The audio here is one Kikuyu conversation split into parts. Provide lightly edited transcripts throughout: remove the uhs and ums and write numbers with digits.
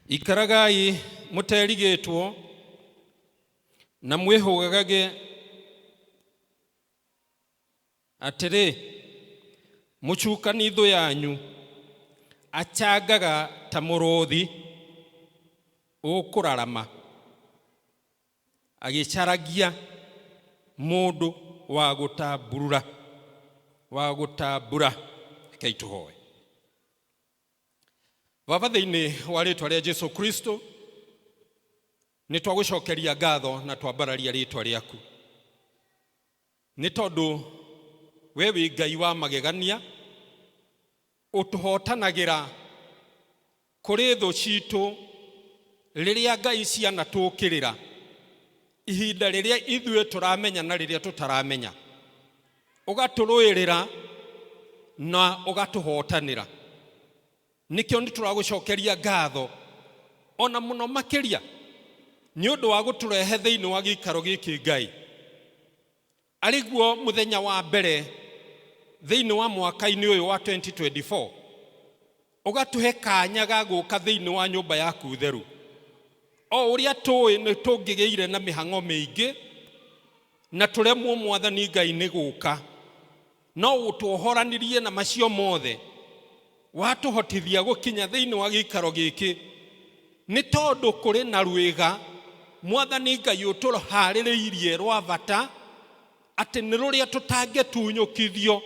Ikaragai mũterigĩtwo na mwĩhũgagage atĩrĩ, mũcukani thũ yanyu acangaga ta mũrũthi ũkũrarama, agĩcaragia mũndũ wa gũtamburura wa gũtambura. Rekei tũhoe. Baba, thĩinĩ wa rĩtwa rĩa Jesu Kristo, nĩ twagũcokeria ngatho na twambararia rĩtwa rĩaku, nĩ tondũ we wĩ Ngai wa magegania, ũtũhotanagĩra kũrĩ thũ citũ rĩrĩa Ngai cianatũũkĩrĩra, ihinda rĩrĩa ithuĩ tũramenya na rĩrĩa tũtaramenya, ũgatũrũĩrĩra na ũgatũhotanĩra. Nĩkĩo nĩ tũragũcokeria ngatho ona mũno makĩria nĩ ũndũ wa gũtũrehe thĩinĩ wa gĩikaro gĩkĩ Ngai, arĩ guo mũthenya wa mbere thĩinĩ wa mwaka-inĩ ũyũ wa 2024, ũgatũhe kanya ga gũka thĩinĩ wa nyũmba yaku theru. O ũrĩa tũĩ nĩ tũngĩgĩire na mĩhang'o mĩingĩ na tũremwo Mwathani Ngai nĩ gũka, no ũtwohoranirie na macio mothe, watũhotithia gũkinya thĩinĩ wa gĩikaro gĩkĩ, nĩ tondũ kũrĩ na rwĩga Mwathani Ngai ũtũharĩrĩirie rwa bata, atĩ nĩ rũrĩa tũtangĩtunyũkithio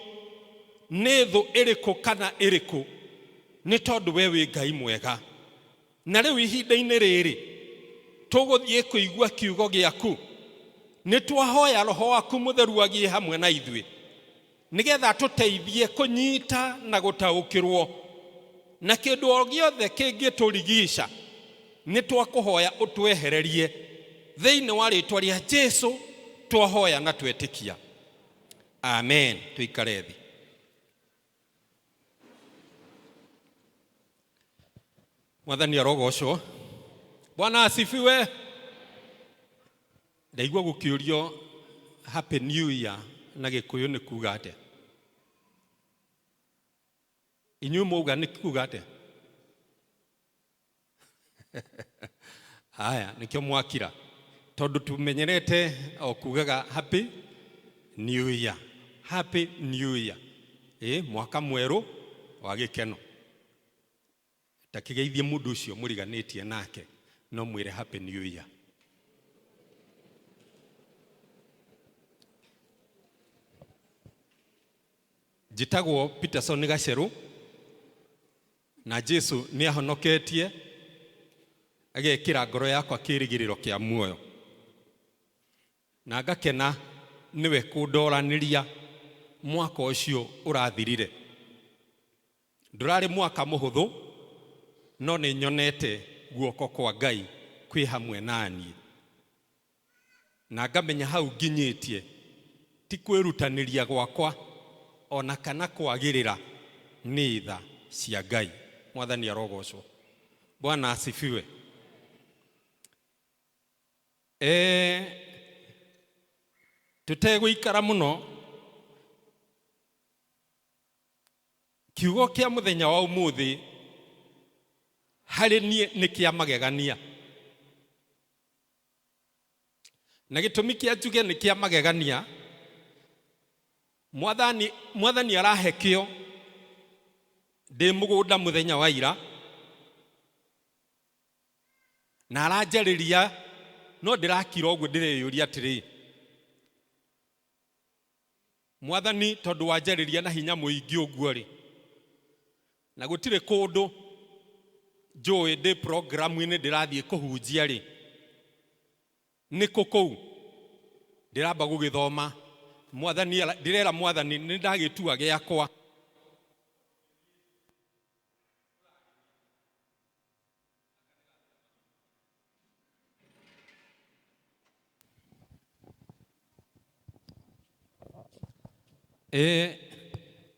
nĩ thũ ĩrĩkũ kana ĩrĩkũ, nĩ tondũ we wĩ Ngai mwega. Na rĩu ihinda-inĩ rĩrĩ tũgũthiĩ kũigua kiugo gĩaku, nĩ twahoya Roho waku Mũtheru agĩe hamwe na ithuĩ, nĩgetha atũteithie kũnyita na gũtaũkĩrwo na kĩndũ o gĩothe kĩngĩtũrigica, nĩ twakũhoya ũtwehererie. Thĩinĩ wa rĩtwa rĩa Jesu twahoya na twetĩkia, amen. Tũikare thĩ. Mwathani arogocwo. Bwana asifiwe. Ndaigua gũkĩũrio happy new year na Gĩkũyũ nĩ kuga atĩa? Inyuĩ mwauga nĩ kuga atĩa? Haya, nĩkĩo mwakira, tondũ tumenyerete o kugaga happy new year, happy new year, ĩ mwaka mwerũ wa gĩkeno. Ta kĩgeithie mũndũ ũcio mũriganĩtie nake, no mwĩre happy new year. Njĩtagwo Peterson Gacerũ, na Jesu nĩ ahonoketie agekĩra ngoro yakwa kĩĩrĩgĩrĩro kĩa muoyo, na ngakena nĩwe kũndoranĩria mwaka ũcio ũrathirire. Ndũrarĩ mwaka mũhũthũ, no nĩ nyonete guoko kwa Ngai kwĩ hamwe na niĩ, na ngamenya hau nginyĩtie ti kwĩrutanĩria gwakwa o na kana kwagĩrĩra, nĩ tha cia Ngai. Mwathani arogocwo. Bwana asifiwe. Tũtegũikara mũno, kiugo kĩa mũthenya wa ũmũthĩ harĩ niĩ nĩ kĩa magegania. Na gĩtũmi kĩa njuge nĩ kĩa magegania, mwathani, mwathani arahe kĩo ndĩ mũgũnda mũthenya wa ira, na aranjarĩria, no ndĩrakira ũguo ndĩreyũria atĩrĩ, Mwathani, tondũ wanjarĩria na hinya mũingĩ ũguo-rĩ, na gũtirĩ kũndũ njũĩ ndĩ programu-inĩ ndĩrathiĩ kũhunjia-rĩ, nĩ kũ kũu ndĩramba gũgĩthoma? Mwathani, ndĩrera Mwathani nĩ ndagĩtua gĩakwa.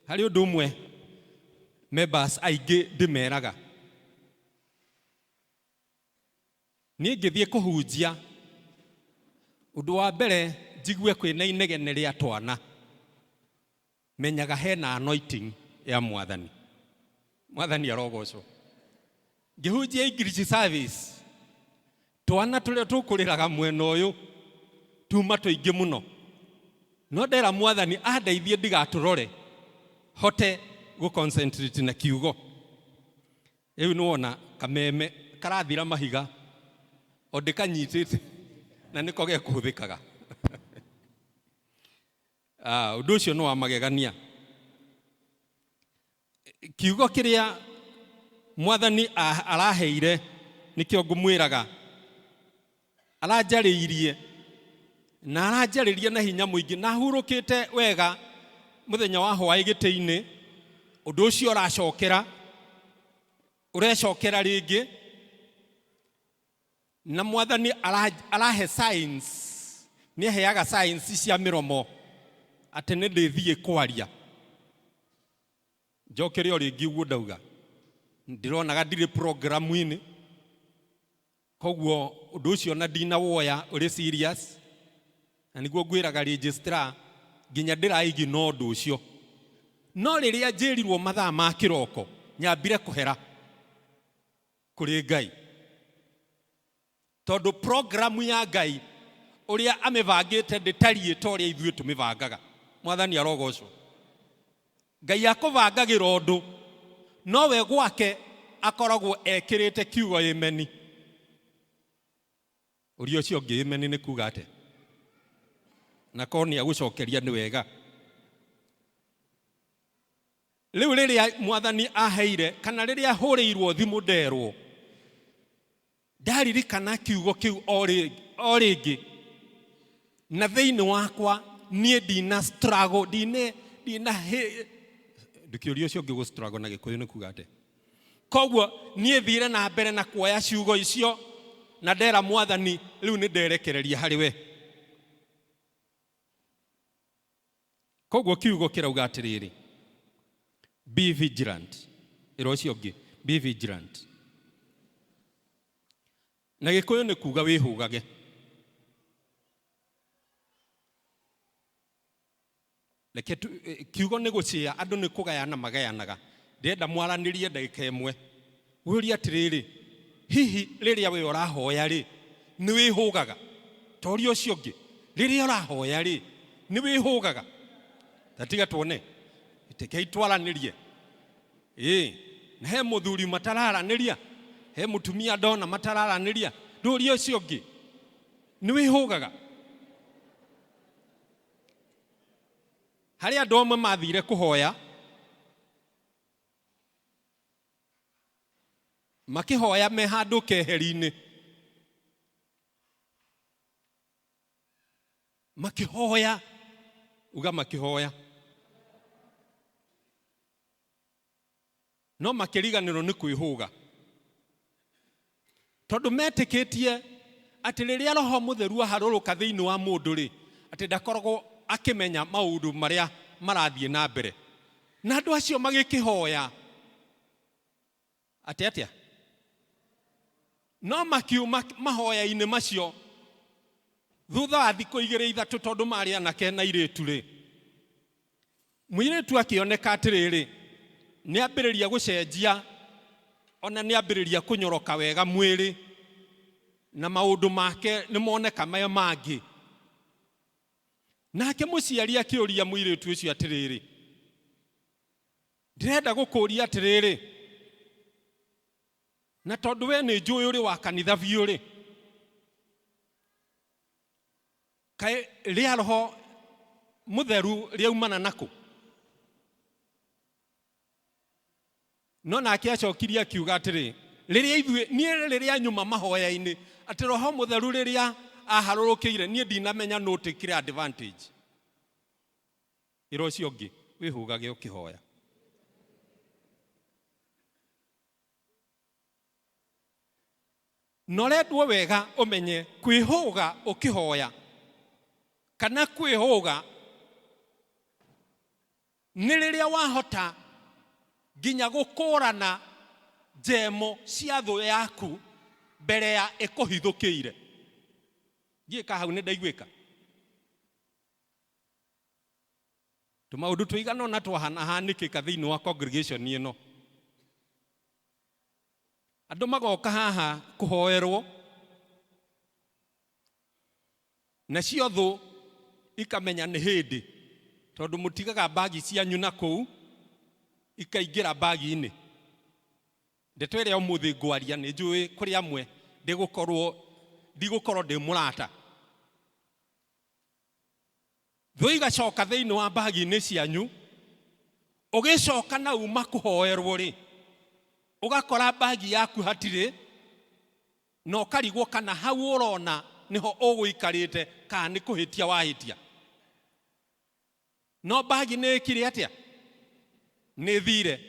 Harĩ ũndũ ũmwe members aingĩ ndĩmeraga, niĩ ngĩthiĩ kũhunjia, ũndũ wa mbere njigue kwĩna inegene rĩa twana, menyaga hena anointing ya Mwathani. Mwathani arogocwo. Ngĩhunjia English service, twana tũrĩa tũkũrĩraga mwena ũyũ tuma tũingĩ mũno, no ndera Mwathani andeithie ndigatũrore, hote gũ concentrate na kiugo. Rĩu nĩwona kameme karathira mahiga o ndĩkanyitĩte na nĩko gekũhũthĩkaga. Ah, ũndũ ũcio nĩ wa magegania. Kiugo kĩrĩa Mwathani araheire nĩkĩo ngũmwĩraga, aranjarĩirie na aranjarĩria na hinya mũingĩ, na hurũkĩte wega mũthenya wa hwaĩ gĩtĩ-inĩ, ũndũ ũcio ũracokera, ũrecokera rĩngĩ, na Mwathani arahe signs, nĩ aheaga signs cia mĩromo atĩ nĩ ndĩthiĩ kwaria. Njokere o rĩngĩ ũguo ndauga, ndĩronaga ndirĩ programu-inĩ, koguo ũndũ ũcio na ndinawoya ũrĩ serious, na nĩguo ngwĩraga registrar nginya ndĩraignore ũndũ ũcio. No rĩrĩa njĩrirwo mathaa ma kĩroko, nyambire kũhera kũrĩ Ngai, tondũ programu ya Ngai ũrĩa amĩbangĩte ndĩtariĩ ta ũrĩa ithuĩ tũmĩbangaga. Mwathani arogocwo. Ngai akũbangagĩra ũndũ, nowe gwake akoragwo ekĩrĩte kiugo ĩmeni. Ũria ũcio ũngĩ ĩmeni nĩ kuga atĩa? Na korwo nĩ agũcokeria nĩ wega. Rĩu rĩrĩa Mwathani aheire, kana rĩrĩa hũrĩirwo thimũ nderwo, ndaririkana kiugo kĩu o rĩngĩ, na thĩinĩ wakwa niĩ ndina struggle, ndina ndũkĩũria ũcio ũngĩ gũ struggle na Gĩkũyũ nĩ kuga atĩa. Koguo niĩ thire na mbere na kuoya ciugo icio na ndera Mwathani rĩu nĩ nderekereria harĩ we. Koguo kiugo kĩrauga atĩrĩrĩ, be vigilant. Ĩra ũcio ũngĩ, be vigilant. Na Gĩkũyũ nĩ kuga wĩhũgage. Reke tu, kiugo nĩ gũcĩa, andũ nĩ kũgayana magayanaga. Ndĩrenda mwaranĩrie ndagĩka ĩmwe. Wĩũrie atĩrĩrĩ, hihi rĩrĩa we ũrahoya rĩ, nĩ wĩhũgaga? Ta ũria ũcio ũngĩ, rĩrĩa ũrahoya rĩ, nĩ wĩhũgaga? Ta tiga tuone, rekei twaranĩrie. Ĩĩ, na he mũthuri matararanĩria, he mũtumia ndona matararanĩria. Ndũrie ũcio ũngĩ, nĩ wĩhũgaga? Harĩ andũ amwe mathire kũhoya, makĩhoya me handũ keheri-inĩ, makĩhoya, uga makĩhoya, no makĩriganĩrwo nĩ kwĩhũga, tondũ metĩkĩtie atĩ rĩrĩa Roho Mũtheru aharũrũka thĩinĩ wa mũndũ rĩ, atĩ ndakoragwo akĩmenya maũndũ marĩa marathiĩ na mbere. Na andũ acio magĩkĩhoya atĩ atĩa, no makiuma mahoya-inĩ macio thutha wa thikũ igĩrĩ ithatũ, tondũ marĩ anake na airĩtu rĩ, mũirĩtu akĩoneka atĩrĩrĩ, nĩ ambĩrĩria gũcenjia, ona nĩ ambĩrĩria kũnyoroka wega mwĩrĩ, na maũndũ make nĩ moneka me mangĩ. Nake mũciari akĩũria mũirĩtu ũcio atĩrĩrĩ, ndĩrenda gũkũria atĩrĩrĩ, na tondũ we nĩ njũĩ ũrĩ wa kanitha biũ rĩ, kaĩ rĩa Roho Mũtheru rĩaumana nakũ? No nake acokirie akiuga atĩrĩ, rĩrĩa ithuĩ, niĩ rĩrĩa nyuma mahoya-inĩ, atĩ Roho Mũtheru rĩrĩa aharũrũkĩire, niĩ ndinamenya no take advantage. Ĩra ũcio ũngĩ, wĩhũgage ũkĩhoya. Na ũrendwo wega ũmenye kwĩhũga ũkĩhoya kana kwĩhũga nĩ rĩrĩa wahota nginya gũkũrana njemo cia thũ yaku mbere ya ĩkũhithũkĩire. Ndiũĩ ka hau nĩ ndaiguĩka. Tũmaũndũ tũigana ũna twahanahanĩkĩka thĩinĩ wa congregation ĩno. Andũ magoka haha kũhoerwo, nacio thũ ikamenya nĩ hĩndĩ, tondũ mũtigaga mbagi cianyu na kũu, ikaingĩra mbagi-inĩ. Ndeto ĩrĩa ũmũthĩ ngwaria nĩ njũĩ kũrĩ amwe ndĩgũkorwo ndigũkorwo ndĩ mũrata. Thũ igacoka thĩinĩ wa mbagi-inĩ cianyu, ũgĩcoka na uma kũhoerwo rĩ, ũgakora mbagi yaku hatirĩ, na ũkarigwo kana hau ũrona nĩho ũgũikarĩte kana nĩ kũhĩtia wahĩtia. No mbagi nĩ ĩkire atĩa? Nĩ thire.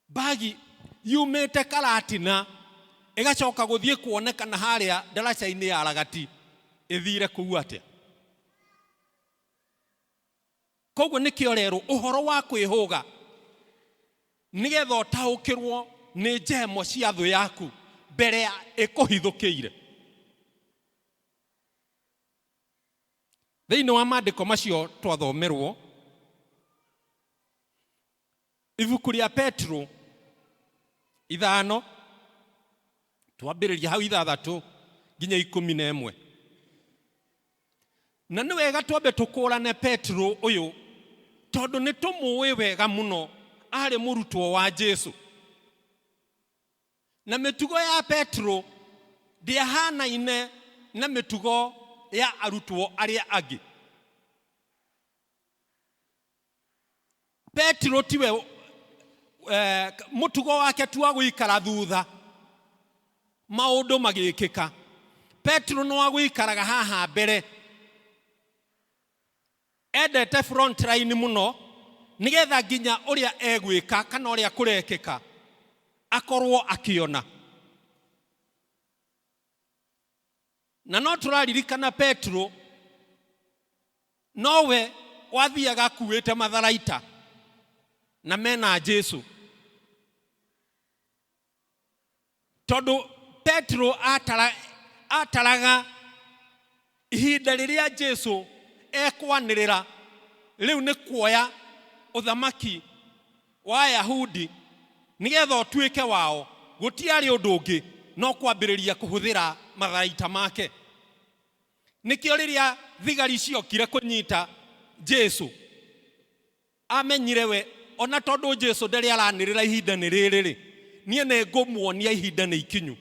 Mbagi yumĩte Karatina ĩgacoka gũthiĩ kuonekana harĩa ndaraca-inĩ ya Ragati, ĩthire kũu atĩa? Koguo nĩkĩo rerwo ũhoro wa kwĩhũga, nĩgetha ũtaũkĩrwo nĩ njemo cia thũ yaku mbere ya ĩkũhithũkĩire. Thĩinĩ wa maandĩko macio twathomerwo, ibuku rĩa Petro 5, twambĩrĩria hau 6 nginya 11. Na nĩ wega twambe tũkũrane Petro ũyũ, tondũ nĩ tũmũĩ wega mũno, arĩ mũrutwo wa Jesu. Na mĩtugo ya Petro ndĩahanaine na mĩtugo ya arutwo arĩa angĩ. Petro tiwe mũtugo wake ti wa gũikara thutha maũndũ magĩkĩka. Petro nĩ wa gũikaraga haha mbere, endete front line mũno, nĩgetha nginya ũrĩa egwĩka kana ũrĩa kũrekĩka akorwo akĩona. Na no tũraririkana Petro nowe wathiaga akuĩte matharaita na mena Jesu, tondũ Petro ataraga ihinda rĩrĩa Jesu ekwanĩrĩra rĩu nĩ kuoya ũthamaki wa Ayahudi nĩgetha ũtuĩke wao, gũtiarĩ ũndũ ũngĩ no kwambĩrĩria kũhũthĩra matharaita make. Nĩkĩo rĩrĩa thigari ciokire kũnyita Jesu, amenyire we ona tondũ Jesu ndarĩ aranĩrĩra ihinda nĩ rĩrĩ rĩ, niĩ nĩ ngũmuonia ihinda nĩ ikinyu.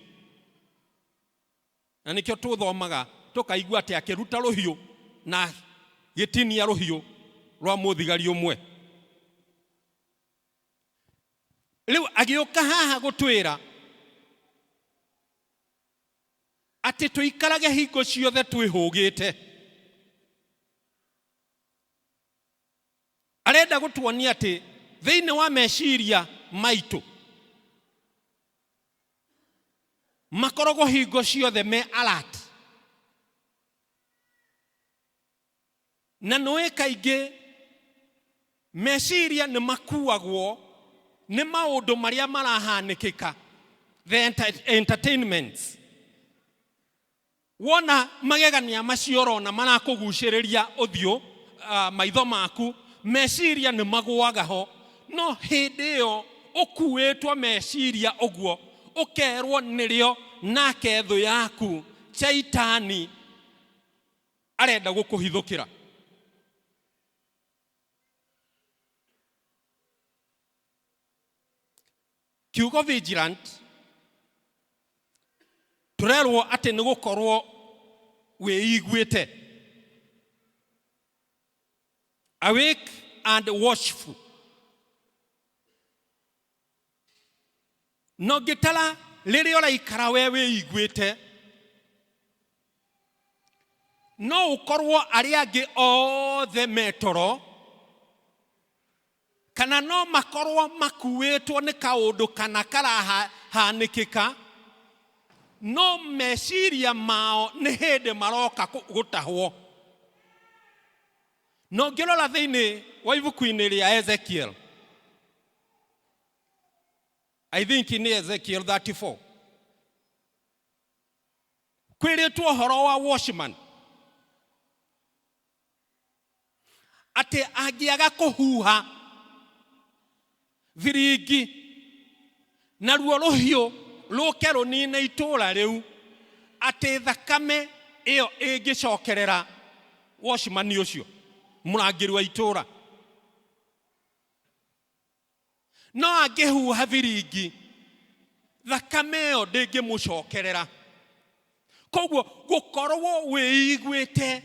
Na nĩkĩo tũthomaga tũkaigua atĩ akĩruta rũhiũ na gĩtinia rũhiũ rwa mũthigari ũmwe. Rĩu agĩũka haha gũtwĩra atĩ tũikarage hingo ciothe twĩhũgĩte. Arenda gũtuonia atĩ thĩinĩ wa meciria maitũ makoragwo hingo ciothe me alert. Na nĩũĩ kaingĩ meciria nĩ makuagwo nĩ maũndũ marĩa marahanĩkĩka, the entertainments. Wona magegania macio ũrona marakũgucĩrĩria ũthiũ, maitho maku, meciria nĩ magũaga ho. No hĩndĩ ĩyo ũkuĩtwo meciria ũguo, ũkerwo nĩrĩo nake thũ yaku Shaitani arenda gũkũhithũkĩra. Kiugo vigilant tũrerwo atĩ nĩ gũkorwo wĩiguĩte, awake and watchful. Na ũngĩtara rĩrĩa ũraikara we wĩiguĩte, no ũkorwo arĩa angĩ othe metoro, kana no makorwo makuĩtwo nĩ kaũndũ kana karahanĩkĩka, no meciria mao nĩ hĩndĩ maroka gũtahwo. Na ũngĩrora thĩinĩ wa ibuku-inĩ rĩa Ezekiel, I think nĩ Ezekiel 34, kwĩrĩtwo ũhoro wa watchman atĩ angĩaga kũhuha thiringi Naruo rũhiũ rũke rũnine itũũra rĩu, atĩ thakame ĩyo ĩngĩcokerera watchman ũcio, mũrangĩri wa itũũra. No angĩhuha biringi, thakame ĩyo ndĩngĩmũcokerera. Koguo gũkorwo wĩiguĩte,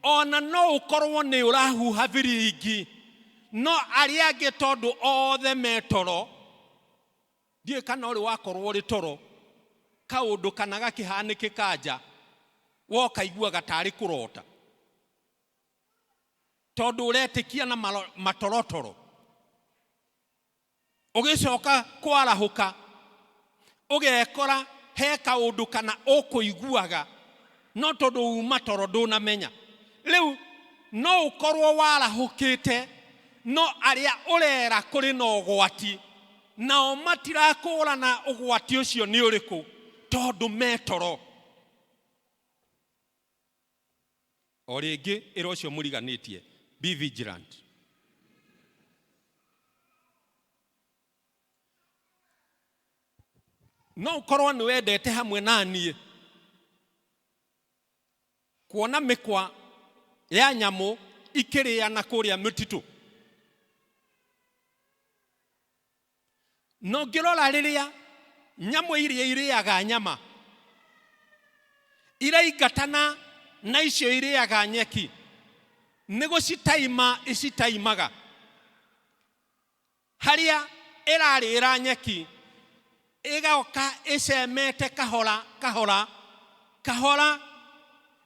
ona no ũkorwo nĩ ũrahuha biringi, no arĩa angĩ tondũ othe me toro, ndiũĩ kana ũrĩ wakorwo ũrĩ toro, kaũndũ kana gakĩhanĩkĩka nja, we ũkaiguaga tarĩ kũrota, tondũ ũretĩkia na matorotoro. Ũgĩcoka kwarahũka ũgekora he kaũndũ kana ũkũiguaga, no tondũ uma toro ndũnamenya. Rĩu no ũkorwo warahũkĩte, no arĩa ũrera kũrĩ na ũgwati, nao matirakũrana ũgwati ũcio nĩ ũrĩkũ, tondũ me toro. O rĩngĩ ĩra ũcio mũriganĩtie, be vigilant. No ũkorwo nĩ wendete hamwe na niĩ kuona mĩkwa ya nyamũ ikĩrĩana kũrĩa mĩtitũ. Na ũngĩrora rĩrĩa nyamũ iria irĩaga nyama iraingatana na icio irĩaga nyeki, nĩ gũcitaima icitaimaga. Harĩa ĩrarĩra nyeki ĩgoka ĩcemete kahora kahora kahora,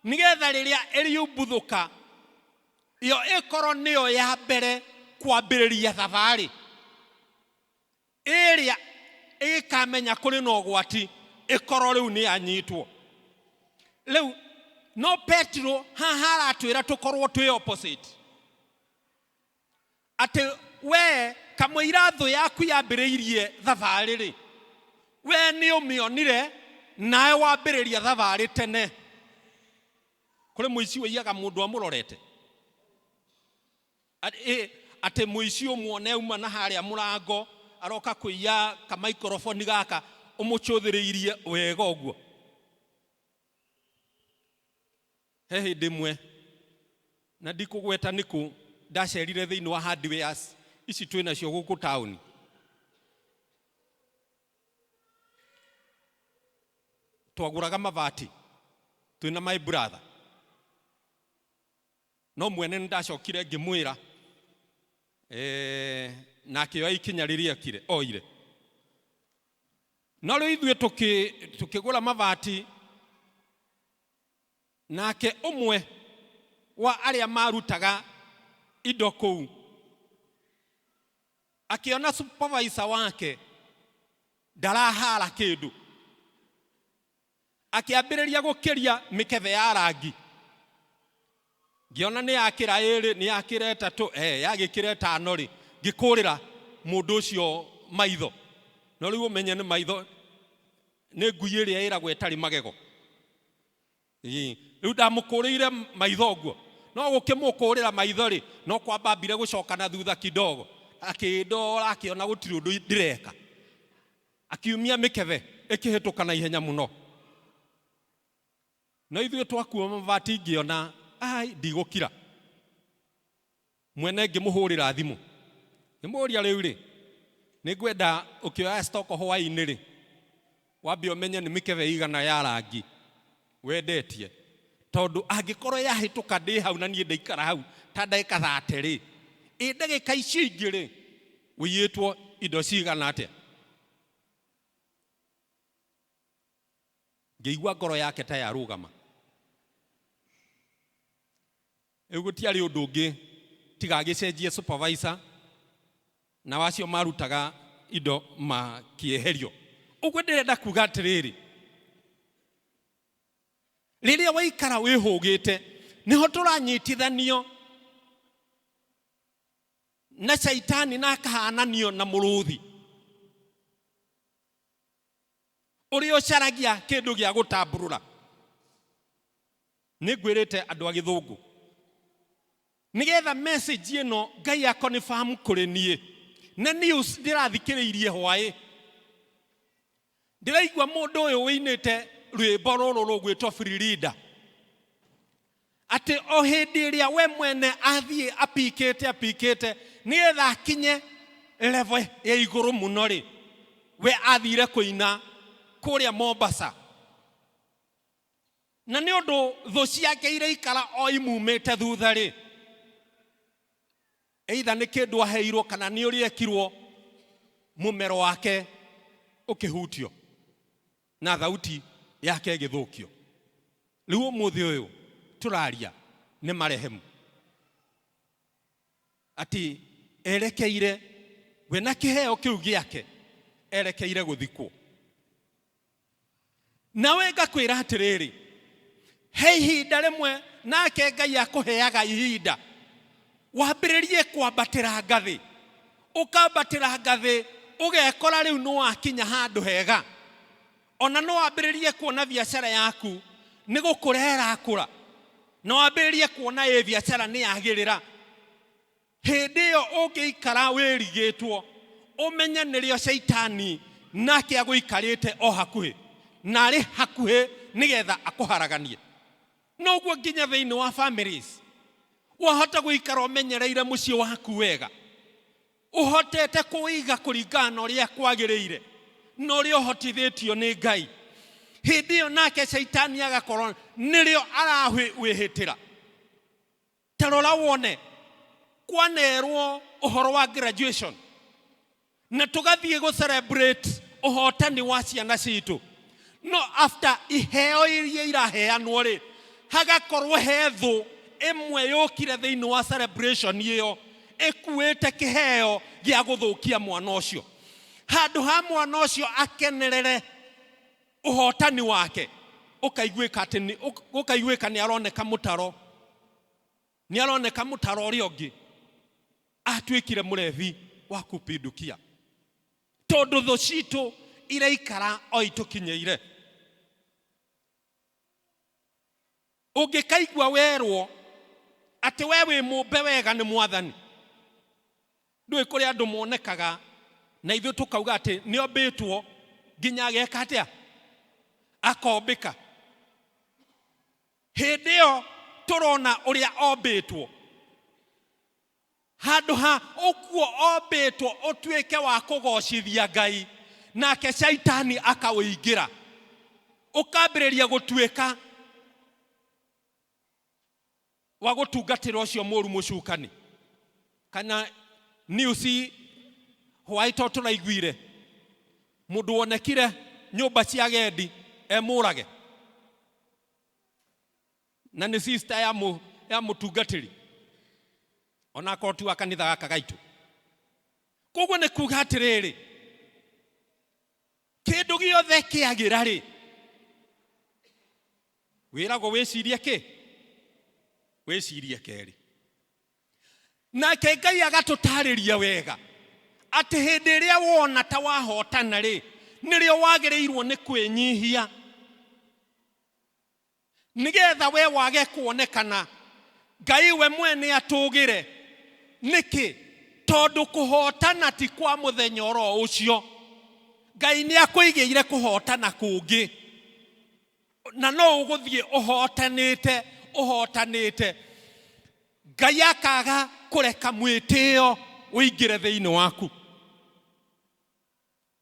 nĩgetha rĩrĩa ĩriumbuthũka yo ĩkorwo nĩyo ya mbere kwambĩrĩria thabarĩ ĩrĩa ĩgĩkamenya kũrĩ na ũgwati, ĩkorwo rĩu nĩ yanyitwo. Rĩu no Petero haha aratwĩra tũkorwo twĩ opposite, atĩ we kamũira thũ yaku yambĩrĩirie thabarĩ rĩ, we nĩ ũmĩonire nawe wambĩrĩria thabarĩ tene. Kũrĩ mũici ũiyaga mũndũ amũrorete, atĩ mũici ũmuone auma na harĩa mũrango aroka kũiya kamaikoroboni gaka, ũmũcũthĩrĩirie wega ũguo. He hĩndĩ ĩmwe, na ndikũgweta nĩkũ, ndacerire thĩinĩ wa hardwares ici twĩ nacio gũkũ taũni. Twagũraga mabati twĩna my brother, no mwene nĩ ndacokire ngĩmwĩra, na akĩoya ikinya rĩrĩa ekire oire. No rĩu ithuĩ tũkĩgũra mabati, nake ũmwe wa arĩa marutaga indo kũu akĩona supervisor wake ndarahara kĩndũ, akĩambĩrĩria gũkĩria mĩkebe ya rangi. Ngĩona nĩ yakĩra ĩrĩ, nĩ yakĩra ĩtatũ, yagĩkĩra ĩtano rĩ, ngĩkũrĩra mũndũ ũcio maitho. No rĩu ũmenye nĩ maitho, nĩ ngui ĩrĩa ĩragwo ĩtarĩ magego. Rĩu ndamũkũrĩire maitho ũguo, no gũkĩmũkũrĩra maitho rĩ, no kwamba ambire gũcoka na thutha kidogo, akĩndora akĩona gũtirĩ ũndũ ndĩreka, akiumia mĩkebe ĩkĩhĩtũka na ihenya mũno. No ithuĩ twakua mabati ngĩona ai ndigũkira. Mwene ngĩmũhũrĩra thimũ, ngĩmũria rĩu rĩ, nĩngwenda ũkĩoya stock hwaĩ-inĩ rĩ, wambe ũmenye nĩ mĩkebe igana ya rangi wendetie, tondũ angĩkorwo yahĩtũka ndĩ hau na niĩ ndaikara hau ta ndagĩka thate rĩ, ĩ ndagĩka icio ingĩ rĩ, ũiyĩtwo indo cigana atĩa? Ngĩigua ngoro yake ta yarũgama. Rĩu gũtiarĩ ũndũ ũngĩ tiga agĩcenjie supervisor na wacio marutaga indo makĩeherio. Ũguo ndĩrenda kuga atĩrĩrĩ, rĩrĩa waikara wĩhũgĩte, nĩho tũranyitithanio na caitani na akahananio na mũrũthi ũrĩa ũcaragia kĩndũ gĩa gũtamburũra. Nĩ ngwĩrĩte andũ a gĩthũngũ, nĩgetha message ĩno Ngai akonfirm kũrĩ niĩ na news ndĩrathikĩrĩirie hwaĩ. Ndĩraigua mũndũ ũyũ wĩinĩte rwĩmbo rũrũ rũgwĩtwo Free atĩ o hĩndĩ ĩrĩa we mwene athiĩ apikĩte apikĩte nĩgetha akinye level ya igũrũ mũno rĩ, we athire kũina kũrĩa Mombasa, na nĩ ũndũ thũ ciake iraikara o imumĩte thutha rĩ, either nĩ kĩndũ aheirwo kana nĩ ũrĩa ekirwo, mũmero wake ũkĩhutio na thauti yake ĩgĩthũkio. Rĩu ũmũthĩ ũyũ tũraria nĩ marehemu atĩ erekeire we na kĩheo kĩu gĩake erekeire gũthikwo. Nawe ngakwĩra atĩrĩrĩ, he ihinda rĩmwe nake Ngai akũheaga ihinda wambĩrĩrie kwambatĩra ngathĩ, ũkambatĩra ngathĩ ũgekora rĩu nĩ wakinya handũ hega. Ona no wambĩrĩrie kuona biacara yaku nĩ gũkũra ĩrakũra, na wambĩrĩrie kuona ĩ biacara nĩ yagĩrĩra. Hĩndĩ ĩyo ũngĩikara wĩrigĩtwo, ũmenye nĩrĩo Shaitani nake agũikarĩte o hakuhĩ, na arĩ hakuhĩ nĩgetha akũharaganie. Noguo nginya thĩinĩ wa families, wahota gũikara ũmenyereire mũciĩ waku wega, ũhotete kũiga kũringana na ũrĩa kwagĩrĩire na ũrĩa ũhotithĩtio nĩ Ngai. Hĩndĩ ĩyo nake Shaitani agakorwo nĩrĩo arawĩhĩtĩra. Ta rora wone, kwanerwo ũhoro wa graduation na tũgathiĩ gũ celebrate ũhotani wa ciana citũ, no after iheo iria iraheanwo rĩ, hagakorwo he thũ ĩmwe yũkire thĩinĩ wa celebration ĩyo ĩkuĩte kĩheo gĩa gũthũkia mwana ũcio. Handũ ha mwana ũcio akenerere ũhotani wake, ũkaiguĩka atĩ nĩ, ũkaiguĩka nĩ aroneka mũtaro, nĩ aroneka mũtaro ũrĩa ũngĩ atuĩkire mũrebi wa kupindukia, tondũ thũ citũ iraikara o itũkinyĩire. Ũngĩkaigua werwo atĩ we wĩ mũmbe wega nĩ Mwathani, ndũĩ kũrĩ andũ monekaga na ithuĩ tũkauga atĩ nĩ ombĩtwo nginya ageka atĩa, akombĩka. Hĩndĩ ĩyo tũrona ũrĩa ombĩtwo, handũ ha ũguo ombĩtwo ũtuĩke wa kũgocithia Ngai, nake Shaitani akaũingĩra, ũkambĩrĩria gũtuĩka wa gũtungatĩra ũcio mũru mũcukani. Kana news hwaĩ to tũraiguire mũndũ wonekire nyũmba cia agendi emũrage, na nĩ sister ya mũ, ya mũtungatĩri ona akorwo ti wa kanitha gaka gaitũ. Koguo nĩ kuga atĩrĩrĩ, kĩndũ gĩothe kĩagĩra rĩ, wĩragwo wĩcirie kĩ, wĩcirie kerĩ. Nake Ngai agatũtarĩria wega atĩ hĩndĩ ĩrĩa wona ta wahotana rĩ, nĩrĩo wagĩrĩirwo nĩ kwĩnyihia, nĩgetha we wage kuonekana, Ngai we mwene atũgĩre. Nĩkĩ? Tondũ kũhotana ti kwa mũthenya oro ũcio. Ngai nĩ akũigĩire kũhotana kũngĩ, na no ũgũthiĩ ũhotanĩte ũhotanĩte. Ngai akaga kũreka mwĩtĩo ũingĩre thĩinĩ waku.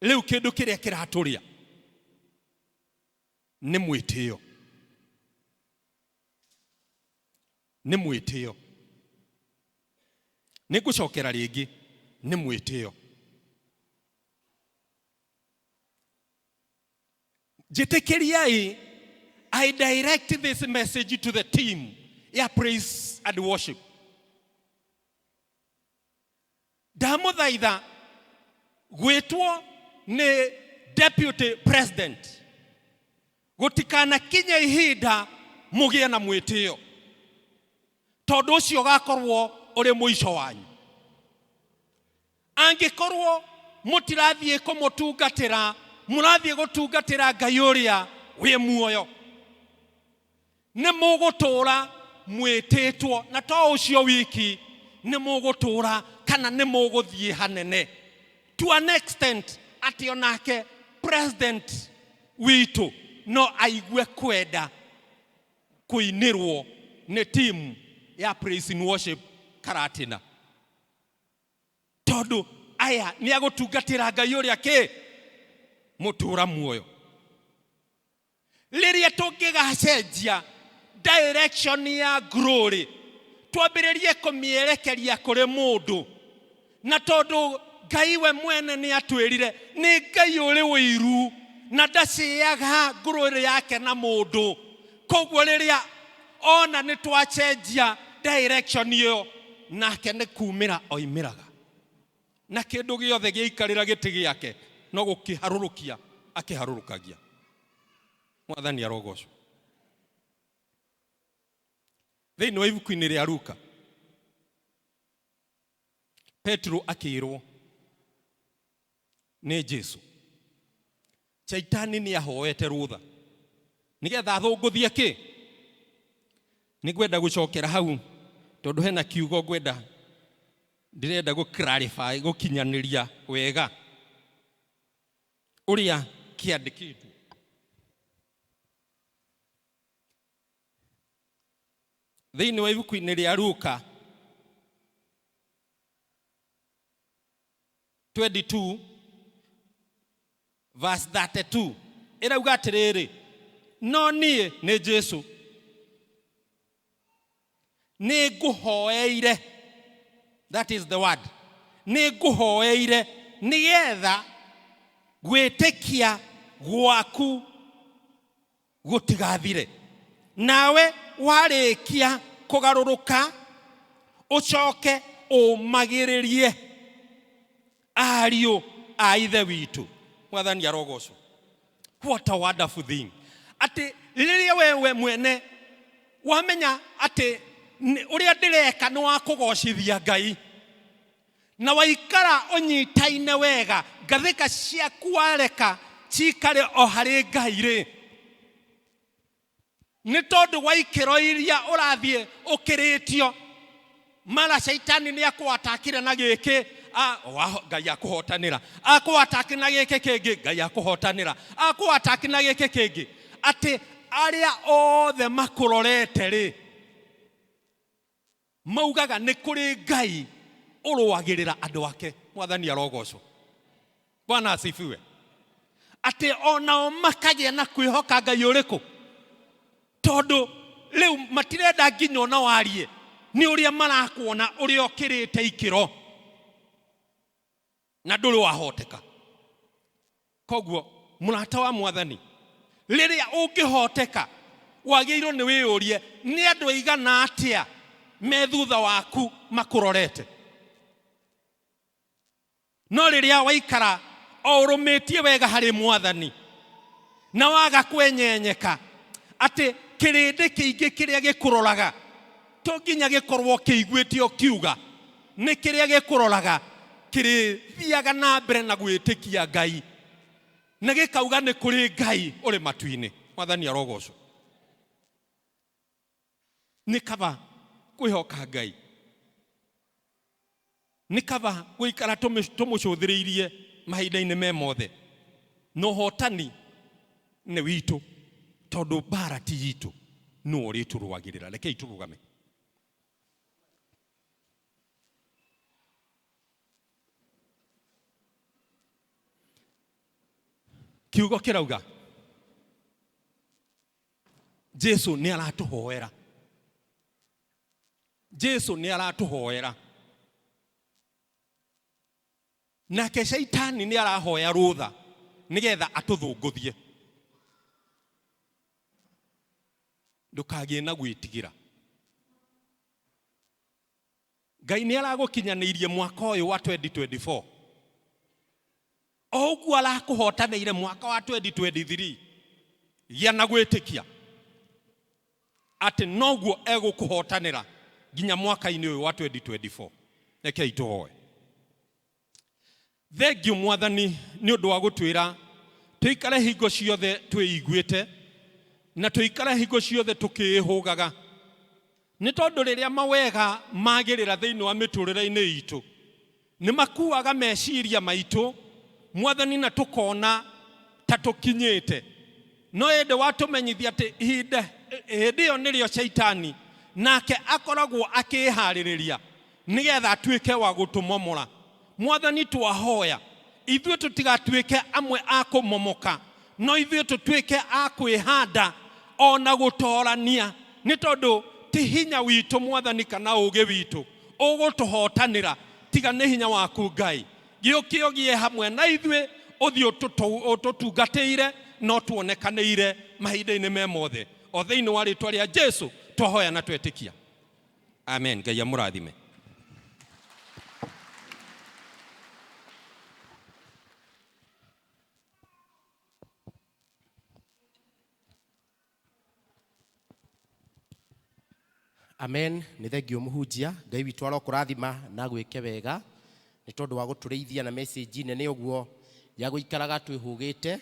Rĩu kĩndũ kĩrĩa kĩratũrĩa nĩ mwĩtĩo, nĩ mwĩtĩo. Nĩ ngũcokera rĩngĩ, nĩ mwĩtĩo. Njĩtĩkĩriai, I direct this message to the team ya praise and worship. Ndamũthaitha gwĩtwo nĩ deputy president, gũtikanakinye ihinda mũgĩe na mwĩtĩo, tondũ ũcio ũgakorwo ũrĩ mũico wanyu. Angĩkorwo mũtirathiĩ kũmũtungatĩra, mũrathiĩ gũtungatĩra Ngai ũrĩa wĩ muoyo, nĩ mũgũtũra mwĩtĩtwo, na to ũcio wiki, nĩ mũgũtũra kana nĩ mũgũthiĩ hanene to an extent atĩ onake president witũ no aigue kwenda kũinĩrwo nĩ timu ya praise and worship Karatina, tondũ aya nĩ agũtungatĩra Ngai ũrĩa kĩ mũtũra muoyo. Rĩrĩa tũngĩgacenjia direction ya glory, twambĩrĩrie kũmĩerekeria kũrĩ mũndũ, na tondũ Ngai we mwene nĩ atwĩrire nĩ Ngai ũrĩ ũiru na ndacĩaga glory yake na mũndũ, koguo rĩrĩa ona nĩ twacenjia direction ĩyo, nake nĩ kumĩra oimĩraga, na kĩndũ gĩothe gĩaikarĩra gĩtĩ gĩake no gũkĩharũrũkia akĩharũrũkagia. Mwathani arogocwo. Thĩinĩ wa ibuku-inĩ rĩa Luka, Petero akĩrwo nĩ Jesu, Shaitani nĩ ahoete rũtha nĩgetha athũngũthie kĩ. Nĩ ngwenda gũcokera hau tondũ hena kiugo ngwenda, ndĩrenda gũ clarify, gũkinyanĩria wega ũrĩa kĩandĩkĩtwo. Thĩinĩ wa ibuku-inĩ rĩa Luka 22 verse 32 ĩrauga atĩrĩrĩ, no niĩ nĩ Jesu nĩ ngũhoeire, that is the word, nĩ ngũhoeire nĩgetha gwĩtĩkia gwaku gũtigathire, nawe warĩkia kũgarũrũka ũcoke ũmagĩrĩrie ariũ a ithe witũ. Mwathani arogocwo. What a wonderful thing, atĩ rĩrĩa wewe mwene wamenya atĩ ũrĩa ndĩreka nĩ wa kũgocithia Ngai, na waikara ũnyitaine wega, ngathĩka ciaku wareka cikare o harĩ Ngai rĩ, nĩ tondũ wa ikĩro iria ũrathiĩ ũkĩrĩtio, mara caitani nĩ akũatakire na gĩkĩ, Ngai akũhotanĩra, akũataki na gĩkĩ kĩngĩ, Ngai akũhotanĩra, akũataki na gĩkĩ kĩngĩ, atĩ arĩa othe makũrorete rĩ, maugaga nĩ kũrĩ Ngai ũrũagĩrĩra andũ ake. Mwathani arogocwo. Bwana asifiwe. Atĩ onao makagĩa na kwĩhoka Ngai ũrĩkũ, tondũ rĩu matirenda nginya ona warie, nĩ ũrĩa marakuona ũrĩa ũkĩrĩte ikĩro na ndũrĩ wahoteka. Koguo mũrata wa Mwathani, rĩrĩa ũngĩhoteka, wagĩrĩirwo nĩ wĩyũrie nĩ andũ aigana atĩa me thutha waku makũrorete. No rĩrĩa waikara o ũrũmĩtie wega harĩ Mwathani na waga kwenyenyeka, atĩ kĩrĩndĩ kĩingĩ kĩrĩa gĩkũroraga to nginya gĩkorwo kĩiguĩte ũkiuga, nĩ kĩrĩa gĩkũroraga kĩrĩthiaga na mbere na gwĩtĩkia Ngai na gĩkauga nĩ kũrĩ Ngai ũrĩ matu-inĩ. Mwathani arogocwo. Nĩ kaba kwĩhoka Ngai, nĩ kaba gũikara tũmũcũthĩrĩirie mahinda-inĩ me mothe, na ũhotani nĩ witũ, tondũ mbara ti yitũ, nũ ũrĩtũrũagĩrĩra. Rekei tũrũgame. Kiugo kĩrauga Jesu nĩ aratũhoera, Jesu nĩ aratũhoera, nake Shaitani nĩ arahoya rũtha nĩgetha atũthũngũthie. Ndũkagĩe na gwĩtigĩra. Ngai nĩ aragũkinyanĩirie mwaka ũyũ wa 2024, o ũguo arakũhotanĩire mwaka wa 2023. Gĩa na gwĩtĩkia atĩ noguo egũkũhotanĩra nginya mwaka-inĩ ũyũ wa 2024. Rekei tũhoe. Thengiũ Mwathani nĩ ũndũ wa gũtwĩra tũikare hingo ciothe twĩiguĩte na tũikare hingo ciothe tũkĩĩhũgaga, nĩ tondũ rĩrĩa mawega magĩrĩra thĩinĩ wa mĩtũrĩre-inĩ itũ, nĩ makuaga meciria maitũ, Mwathani, na tũkona ta tũkinyĩte. No ĩndĩ watũmenyithia atĩ ihinda hĩndĩ ĩyo nĩrĩo Shaitani nake akoragwo akĩĩharĩrĩria nĩgetha atuĩke wa gũtũmomora. Mwathani, twahoya ithuĩ tũtigatuĩke amwe a kũmomoka, no ithuĩ tũtuĩke a kwĩhanda ona gũtorania, nĩ tondũ ti hinya witũ Mwathani kana ũũgĩ witũ ũgũtũhotanĩra, tiga nĩ hinya waku Ngai. Gĩũke ũgĩe hamwe na ithuĩ, ũthiĩ ũtũtungatĩire no tuonekanĩire mahinda-inĩ me mothe, o thĩinĩ wa rĩtwa rĩa Jesu twahoya na twetĩkia, amen. Ngai amũrathime. Amen. Nĩ thengio mũhunjia. Ngai witũ arokũrathima na gwĩke wega nĩ tondũ wa gũtũrĩithia na message nene ũguo ya gũikaraga twĩhũgĩte,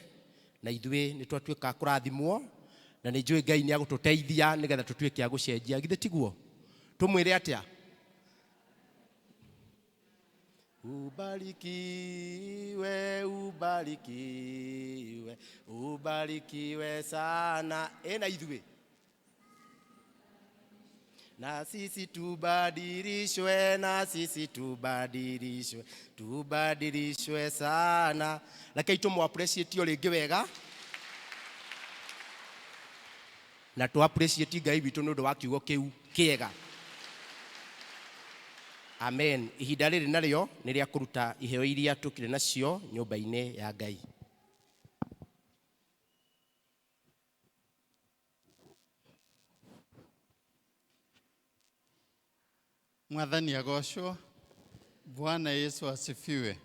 na ithuĩ nĩ twatuĩka a kũrathimwo, na nĩ njũĩ Ngai nĩ agũtũteithia nĩgetha tũtuĩke a gũcenjia. Githĩ tiguo? Tũmwĩre atĩa? Ubarikiwe, ubarikiwe, ubarikiwe sana. Ĩna ithuĩ na sisi tubadilishwe, na sisi tubadilishwe, tubadilishwe sana. Rekei tũmũ appreciate o rĩngĩ wega na tũ appreciate Ngai witũ nĩ ũndũ wa kiugo kĩu kĩega. Amen. Ihinda rĩrĩ narĩo nĩ rĩa kũruta iheo iria tũkire nacio nyũmba-inĩ ya Ngai. Mwathani agocwo. Bwana Yesu asifiwe.